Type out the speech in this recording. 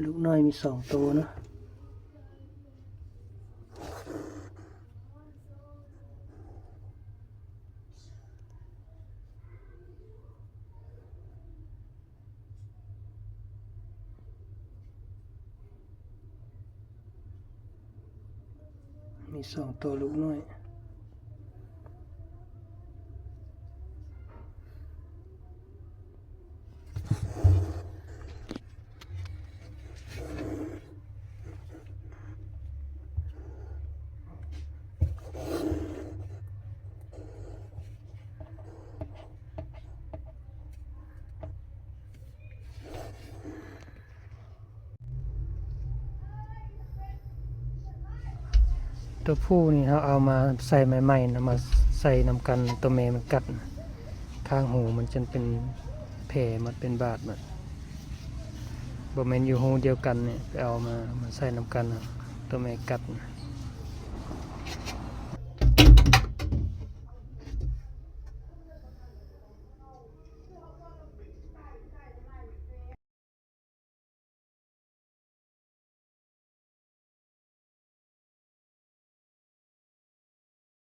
ລູກນ້ອຍມີສອງໂຕເນາະ. ມີສອງໂຕລູກນ້ອຍ. ຕົວຜູ້ນີ້ເຮົາເອົາມາໃສ່ໃໝ່ໆ ເອົາມາໃສ່ນຳກັນ ຕົວແມ່ມັນກັດ ຂ້າງຫູມັນຈົນເປັນແຜໝົດ ເປັນບາດໝົດ. ບໍ່ແມ່ນຢູ່ຫູດຽວກັນນີ້ ໄປເອົາມາ ມາໃສ່ນຳກັນ ຕົວແມ່ກັດ.